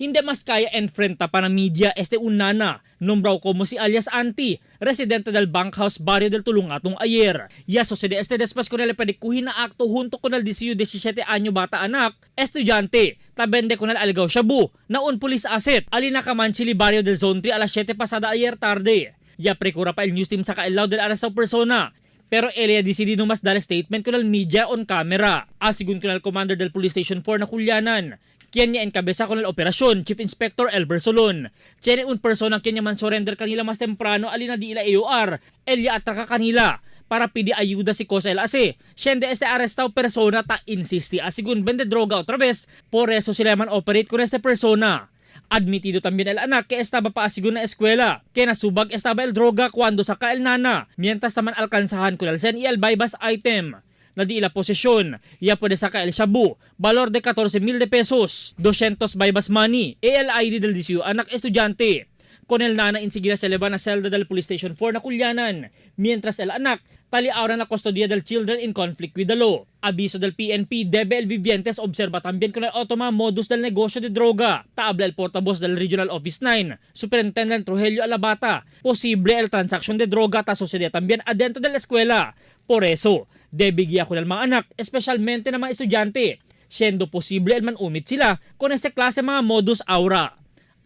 Hindi mas kaya enfrenta pa ng media este unana, nombrao como si alias Anti, residente del Bankhouse Barrio del Tulungatong ayer. Ya sucede este después con el pedikuhin na acto junto con el 17 año bata anak, estudyante, tabende con el algaw shabu, na un police asset, alina Kamanchili Barrio del Zone 3 alas 7 pasada ayer tarde. Ya prekura pa el news team sa kailaw del arrestado persona. Pero ella decidido mas dar statement con el media on camera. Asigun con el commander del Police Station 4 na Kulyanan, quien niya encabeza con el operasyon, Chief Inspector Elber Solon. Tiene un persona quien niya man surrender kanila mas temprano alina di ila AOR, ella atraka kanila para pidi ayuda si Cosa el ase. Siende este arrestado persona ta insisti asigun vende droga otra vez, por eso sila man operate con este persona. Admitido también el anak que estaba paasigon na eskwela, que nasubag estaba el droga cuando saca el nana, mientras taman alkansahan con el sen y el bypass item. Na di ila posesyon, ya puede saca el shabu, valor de 14 mil de pesos, 200 bypass money, ALID del DCU anak estudyante. Con el nana insigida se leva na celda del Police Station 4 na Kulyanan, mientras el anak tali ahora na custodia del Children in Conflict with the Law. Aviso del PNP, debe el vivientes observa también con el otoma modus del negocio de droga. Taabla el portavoz del Regional Office 9, Superintendent Rogelio Alabata. Posible el transacción de droga ta sucede también adentro de la escuela. Por eso, debe guía con el mga anak, especialmente na mga estudyante, siendo posible el manumit sila con este klase mga modus aura.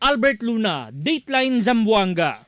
Albert Luna, Dateline Zamboanga.